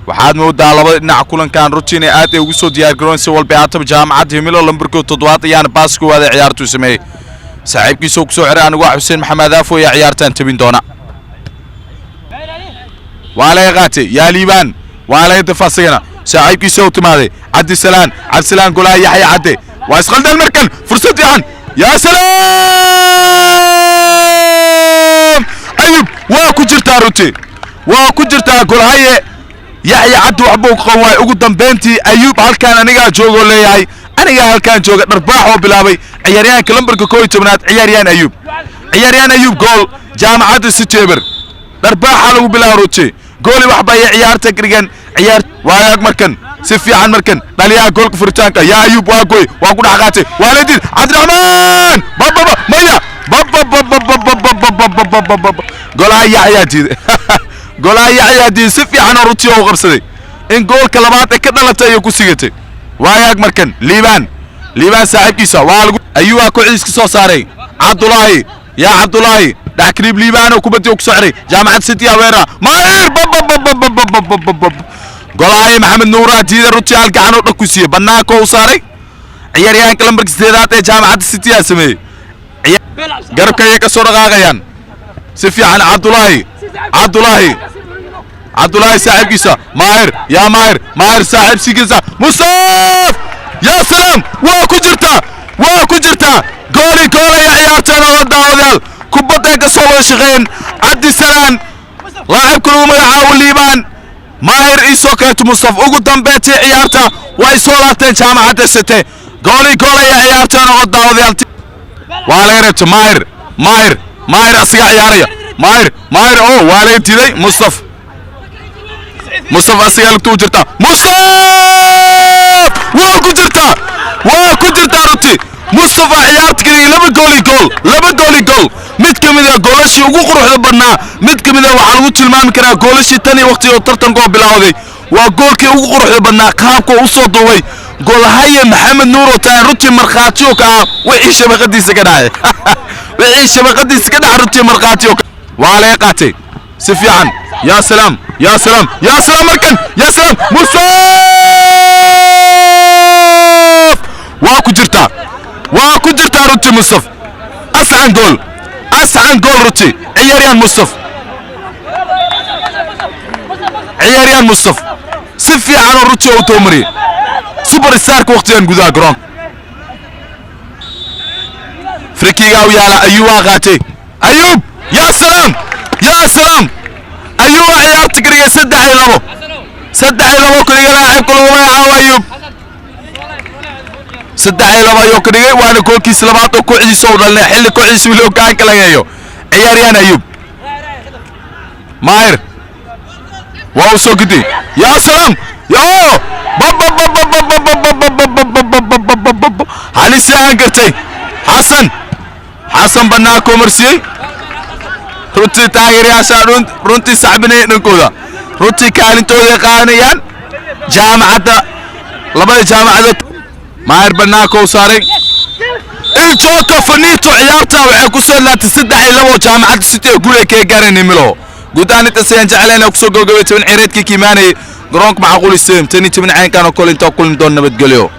Waxaad moodaa labada dhinac kulankan runtii inay aad ay ugu soo diyaargaroon. Si walba haataba, Jaamacadda Himilo lambarkood 7aad ayaana baas koowaad ee ciyaartuu sameeyey, saaxiibkiisoo kusoo xiray. Anigu waa Xuseen Maxamed Aafo ayaa ciyaartan tabin doona. Waa laga qaatay, yaa Liibaan, waa laga dafa, asagana saaxiibkiisa u timaaday Cabdisalaan. Cabdisalaan, golaha Yaxya Cadde waa isqaldan. Markan fursad fiican, yaa salaam, Ayub, waa ku jirtaa runtii, waa ku jirtaa. Golhaye Yaxya Cabdi waxbuu qaban waay. Ugu dambeyntii Ayuub halkaan anigaa joogoo leeyahay, anigaa halkaan jooga. Dharbaax oo bilaabay ciyaaryahanka lambarka 11aad, ciyaaryahan Ayuub, ciyaaryahan Ayuub. Gool Jaamacadda City 0. Dharbaaxa lagu bilaabo runtii, gooli waxba ayay ciyaarta dhigan ciyaar waagaag. Markan si fiican, markan dhaliyaha goolka furitaanka, yaa Ayuub, waa goy, waa ku dhex qaatay, waa la diid. Cabdiraxmaan, bababa, maya, babababababababababababa, golaha Yaxyaa diiday, golaha Yaxyaa diiday. Si fiican oo runtii oo u qabsaday in goolka labaad ee ka dhalatay ayay ku sigatay. Waagaag, markan Liibaan, Liibaan saaxiibkiisa waa lagu, Ayuubaa kooxdiis ka soo saaray. Cabdulaahi, yaa Cabdulaahi, dhex kariib, Liibaan oo kubadii ku soo xiray. Jaamacad City aweera, Maayir, babababababababab, golaha Maxamed Nuuraa diiday runtii, hal gacan oo dhag ku siiyey, bannaanka u saaray. Ciyaaryahanka lambarka 8aad ee Jaamacadda City aa sameeyey. Garabka ayay ka soo dhaqaaqayaan si fiican. Cabdulaahi, Cabdulaahi, Cabdulaahi saaxiibkiisa Maahir, yaa Maahir, Maahir saaxiibsigiisa Mustaf, yaa salaam, waa ku jirtaa, waa ku jirtaa. Gooli gool ayaa ciyaarteen oo daawadayaal kubadday ka soo wada shaqeeyeen Cabdisalaan, laacibka lagu magacaabo Liibaan, Maahir iyo soo kaleeto Mustaf. Ugu dambeyntii ciyaarta way soo laabteen Jaamacadda City. Gooli gool ayaa ciyaarteen oo daawadayaal waa laga reebtay. Maahir, Maahir, Maahir asigaa ciyaaraya. Maahir, Maahir, oo waa laga diiday. Mustaf, Mustaf asigaa lugta u jirta. Mustaf, waa ku jirtaa, waa ku jirtaa runtii. Mustafa ciyaarta keliyay laba gool iyo gool, laba gool iyo gool. Mid ka mid a goolashii ugu quruxda badnaa, mid ka mid a waxaa lagu tilmaami karaa goolashii tan iyo waqtigii tartanka oo bilowday, waa goolkii ugu quruxda badnaa. Qaabka u soo duubay goolhaye Maxamed Nuur oo tahay runtii markhaati oo ka ah wixii shabaqadiisa ka dhacay, wixii shabaqadiisa ka dhacay runtii markhaati oo waa laga qaatay si fiican. Yaa salaam, yaa salaam, yaa salaam, markan yaa salaam, Mustaf, waa ku jirtaa, waa ku jirtaa runtii. Mustaf, ascan gool, ascan gool runtii. Ciyaaryahan Mustaf, ciyaaryahan Mustaf si fiican oo runtii u toomariyey, superstarka waqtigan gudaha garoonka. Frikiga u yaala, Ayuubaa qaatay. Ayuub, yaa salaam, yaa salaam, Ayuubaa ciyaarta ka dhigay 3-2, 3-2 ka dhigay. Laacibka lagu magacaabo Ayuub 3-2 ayuu ka dhigay, waana goolkiisa labaad oo kooxdiisa u dhalinay xilli kooxdiisa weli hoggaanka laga hayo. Ciyaaryahan Ayuub, Maahir waa uu soo gudiyey. Yaa salaam, yo halis aan gartay. Xasan, Xasan bannaanka marsiyey runtii. Taageerayaasha runtii sacbinaya dhankooda, runtii kaalintooda qaadanayaan jaamacadda, labada jaamacadood. Maahir bannaanka u saaray Iljoka Fanito. Ciyaarta waxay ku soo laatay 3-2, Jaamacadda City ee guul ay kaga gaareen Himilo. Guud ahaan intaas ayaan jecelayn kusoo gabagabay toban ciyareedkii ka imaanayay garoonka Macquul Stadium. Tan iyo toban caynkan oo kale intaa kulmi doon, nabadgelyo.